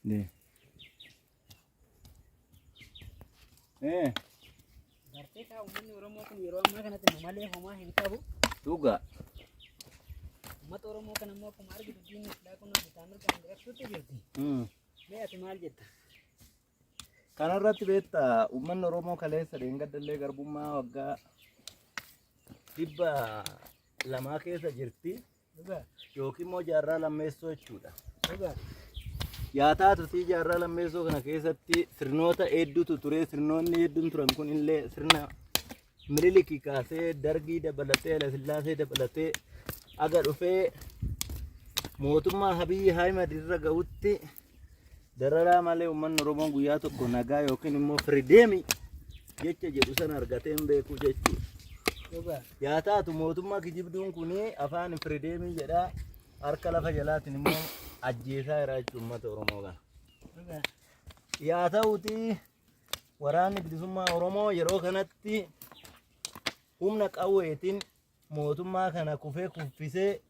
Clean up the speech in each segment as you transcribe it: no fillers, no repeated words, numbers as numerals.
Dee. Eh, Bartee kaa uummanni Oromoo kun yeroo ammaa kanatti nu malee homaa hin qabu. Dhugaa. Uummata Oromoo kana immoo akkuma argitu diinni silaa kun bitaa mirgaan diraqsuutti jirti. Mee ati maal jetta? Kanarratti beektaa uummanni Oromoo kaleessa dheengaddallee garbummaa waggaa 200 keessa jirti. Dhugaa. Yookiin immoo jaarraa lammeessoo jechuudha. Dhugaa. Yaa taatutii jaarraa lammeessoo kana keessatti sirnoota hedduutu ture. Sirnoonni hedduun turan kun illee sirna Minilikii kaasee Dargii dabalatee Hayilasillaasee dabalatee aga dhufee mootummaa Abiyyi Ahimad irra ga'utti dararaa malee uummanni Oromoo guyyaa tokko nagaa yookiin immoo firideemii jecha jedhu sana argatee hin beeku jechuudha. Dhugaa. Yaa taatu mootummaa kijibduun kun afaan firideemii jedhaa harka lafa jalaatiin immoo ajjeesaa jira jechuudha uummata Oromoo kana. Dhugaa. Yaa ta'uti waraanni bilisummaa Oromoo yeroo kanatti humna qawweetiin mootummaa kana kufee kuffisee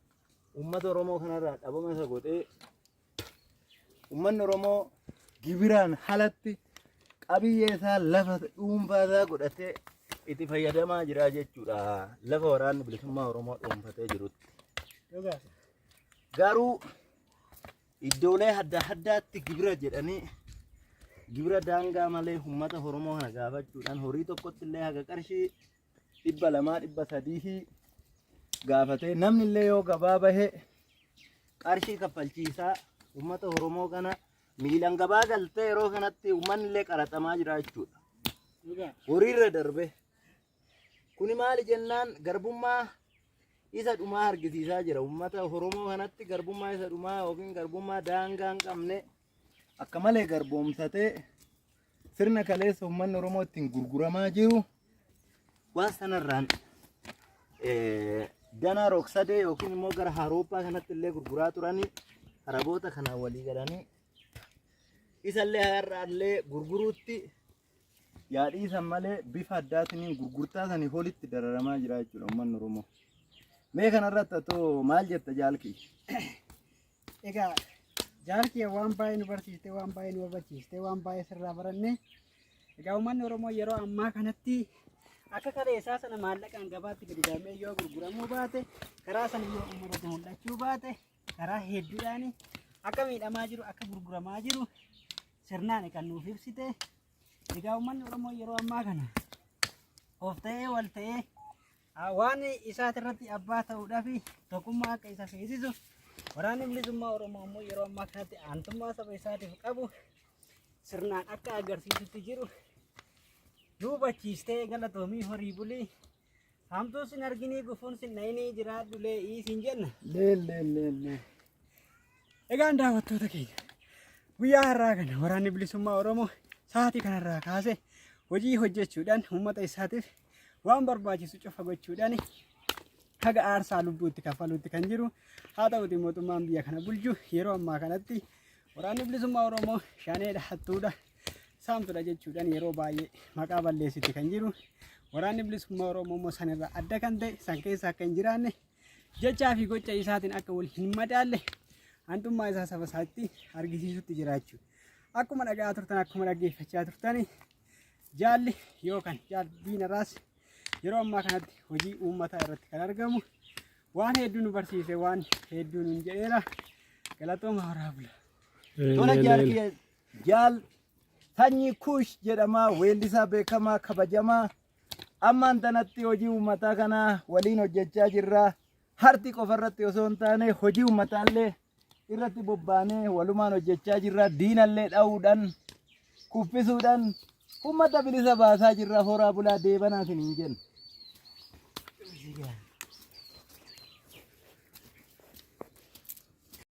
uummata Oromoo kanarraa dhabama isa godhee uummanni Oromoo gibiraan halatti qabiyyee isaa lafa dhuunfaa isaa godhatee itti fayyadamaa jira jechuudha. Lafa waraanni bilisummaa Oromoo dhuunfatee jirutti. Dhugaa. Garuu iddoolee adda addaatti gibira jedhanii gibira daangaa malee uummata Oromoo kana gaafachuudhaan horii tokkotti illee haga qarshii 200 300 gaafatee namni illee yoo gabaa bahe qarshii kaffalchiisaa uummata Oromoo kana miilan gabaa galtee yeroo kanatti uummanni illee qaraxamaa jira jechuudha. Dhugaa. Horiirra darbe. Kuni maali jennaan garbummaa isa dhumaa argisiisaa jira. Uummata Oromoo kanatti garbummaa isa dhumaa yookiin garbummaa daangaa hin qabne akka malee garboomsatee sirna kaleessa uummanni Oromoo ittiin gurguramaa jiru waan sanarraan danaa rogsadee yookiin immoo gara Awurooppaa kanatti illee gurguraa turanii Araboota kanaan walii galanii isallee har'aallee gurguruutti yaadhiisan malee bifa addaatiin gurgurtaa sanii olitti dararamaa jira jechuudha uummanni Oromoo. Mee kanarratti atoo maal jetta jaalkii? Egaa jaalkii waan baay'ee nu barsiiste, waan baay'ee nu hubachiiste, waan baay'ee sirraa baranne. Egaa uummanni Oromoo yeroo ammaa kanatti akka kaleessaa sana maallaqaan gabaatti gadi bahamee yoo gurguramuu baate, karaa sana yoo uummatatti mul'achuu baate, karaa hedduudhaan akka miidhamaa jiru, akka gurguramaa jiru sirnaan kan nuuf ibsite. Egaa uummanni Oromoo yeroo ammaa kana of ta'ee wal ta'ee waan isaatirratti abbaa ta'uudhaaf tokkummaa akka isa feesisu waraanni bilisummaa Oromoo ammoo yeroo ammaa kanatti aantummaa saba isaatiif qabu sirnaan akka agarsiisutti jiru nu hubachiistee galatoomii horii bulii hamtuu sin arginii gufuun sin dhayinii jiraadhu lee'ii sin jenna. Lee lee lee lee. Egaan daawwattoota keenya guyyaa har'aa kana waraanni bilisummaa Oromoo sa'aatii kanarraa kaasee hojii hojjechuudhaan uummata isaatiif waan barbaachisu cufa gochuudhaan haga aarsaa lubbuutti kaffaluutti kan jiru haa ta'uti mootummaan biyya kana bulchu yeroo ammaa kanatti waraanni bilisummaa Oromoo shaneedha hattuudha saamtudha jechuudhaan yeroo baay'ee maqaa balleessitti kan jiru waraanni bilisummaa Oromoo immoo sanirraa adda kan ta'e san keessa akka hin jiraanne jechaa fi gocha isaatiin akka wal hin madaalle hanxummaa isaa saba isaatti argisiisutti jiraachuu. Akkuma dhaga'aa turtan akkuma dhaggeeffachaa turtan jaalli yookaan jaal diinarraas yeroo ammaa kanatti hojii uummataa irratti kan argamu waan hedduu nu barsiise waan hedduu nuun jedheera. Galatooma horaa bula. Tola jaal kiyya jaal Sanyii Kuush jedhama weellisaa beekamaa kabajamaa ammaan tanatti hojii uummataa kana waliin hojjechaa jirra. Harti qofa irratti osoo hin taane hojii uummataallee irratti bobbaanee walumaan hojjechaa jirra. Diinallee dha'uudhaan kuffisuudhaan uummata bilisa baasaa jirra. Horaa bulaa deebanaa isiniin jenna.